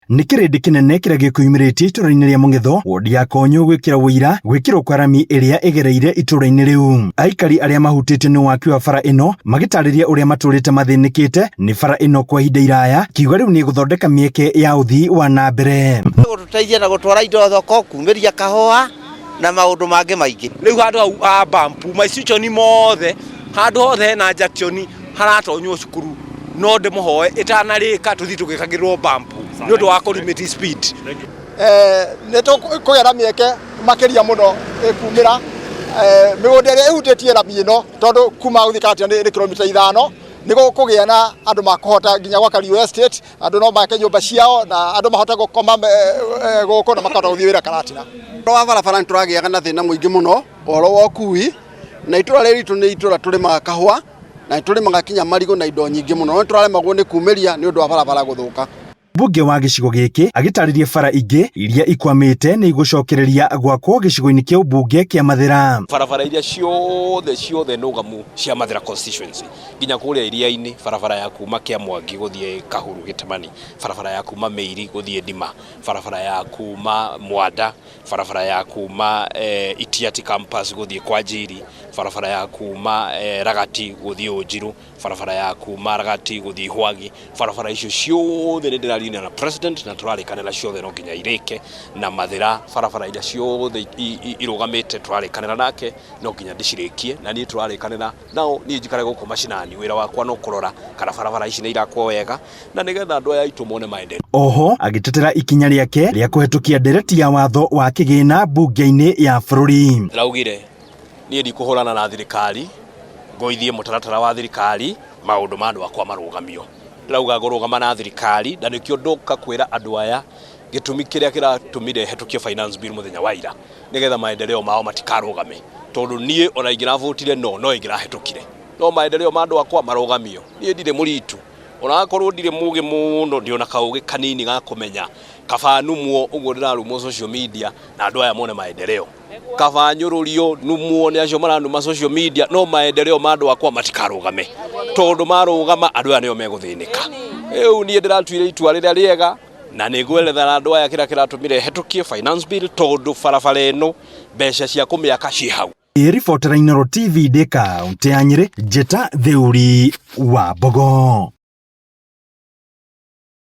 Nĩ kĩrĩndĩ kĩnene kĩrĩa gĩkwĩyumĩrĩtie itũra-inĩ rĩa Mũng'etho, wodi ya Konyũ gwĩkĩra ũira gwĩkĩrwo kwa rami ĩrĩa ĩgereire itũra-inĩ rĩu. Aikari arĩa mahutĩtio nĩ waki wa bara ĩno magĩtarĩria ũrĩa matũrĩte mathĩnĩkĩte nĩ bara ĩno kwa ihinda iraya, kiuga rĩu nĩ ĩgũthondeka mĩeke ya ũthii wa na mbere. Gũtũteithia na gũtwara indo thoko, kumĩria kahũa na maũndũ mangĩ maingĩ. Rĩu handũ hau ha bampu maiciconi mothe handũ hothe hena junction haratonywo cukuru no ndĩmũhoe ĩtanarĩka tũthiĩ tũgĩkagĩrwo bampu nĩ ũndũ wa kũ limit speed. Nĩ tũkũgĩa na mĩeke makĩria mũno ĩkumĩra mĩgũnda ĩrĩa ĩhutĩtie rami ĩno, tondũ kuma gũthiĩ Karatina nĩ kilomita 5, nĩ gũkũgĩa na andũ makũhota nginya gwaka Rio Estate, andũ no make nyũmba ciao na andũ mahote gũkoma gũkũ na makahota gũthiĩ wĩra Karatina. Ũhoro wa barabara nĩ tũragĩaga na thĩna mũingĩ mũno, ũhoro wa ũkui, na itũra rĩrĩ ritũ nĩ itũra tũrĩmaga kahũa na nĩ tũrĩmaga kinya marigũ na indo nyingĩ mũno, no nĩ tũraremagwo nĩ kumĩria nĩ ũndũ wa barabara gũthũka. Mbunge wa gĩcigo gĩkĩ agĩtarĩria bara ingĩ iria ikwamĩte nĩ igũcokereria gwakwo gĩcigo-inĩ kĩa ũmbunge kĩa Mathĩra. Barabara iria ciothe ciothe nũgamu cia Mathĩra constituency nginya kũrĩa iria-inĩ, barabara ya kuma Kĩamwangi gũthiĩ Kahuru Gĩtemani, barabara ya kuma Mĩiri gũthiĩ Ndima, barabara ya kuma Mwanda, barabara ya kuma Itiati campus gũthiĩ kwa Njiri, barabara ya kuma Ragati gũthiĩ Ũnjiru, barabara ya kuma Ragati gũthiĩ Ihwagi, barabara icio ciothe nĩ ndĩraria na president na tũrarĩkanĩra ciothe no nginya irĩke, na Mathĩra barabara iria ciothe irũgamĩte tũrarĩkanĩra nake no nginya ndĩcirĩkie, na niĩ tũrarĩkanĩra nao niĩ njikare gũkũ macinani, wĩra wakwa no kũrora kana barabara ici nĩ irakwo wega na nĩgetha andũ aya aitũ mone maendeleo. Oho agĩtetera ikinya rĩake rĩa kũhetũkia ndereti ya watho wa kĩgĩna mbunge-inĩ ya bũrũri. Ndĩraugire niĩ ndikũhũrana na thirikari, ngũithie mũtaratara wa thirikari, maũndũ ma andũ akwa marũgamio. Ndĩrauga ngũrũgama na thirikari na nĩkĩo ndoka kwĩra andũ aya gĩtũmi kĩrĩa kĩratũmire hetũkie finance bill mũthenya wa ira, nĩgetha maendeleo mao matikarũgame, tondũ niĩ ona ingĩravotire no no ingĩrahetũkire, no maendeleo ma andũ akwa marũgamio. Niĩ ndirĩ mũritu, ona akorwo ndirĩ mũgĩ mũno, ndĩ ona kaũgĩ kanini ga kũmenya kaba numwo ũguo ndĩrarumwo social media na andũ aya mone maendeleo, kaba nyũrũrio numwo nĩ acio maranuma social media, no maendeleo ma andũ akwa matikarũgame, tondũ marũgama andũ aya nĩo megũthĩnĩka. Rĩu niĩ ndĩratuire itua rĩrĩa rĩega na nĩ ngwerethera andũ aya kĩrĩa kĩratũmire hetũkie finance bill, tondũ barabara ĩno mbeca cia kũmĩaka ciĩ hau. Ribotera Inooro TV ndĩ kaũntĩ ya Nyĩrĩ, Njĩta Theuri wa Mbogo.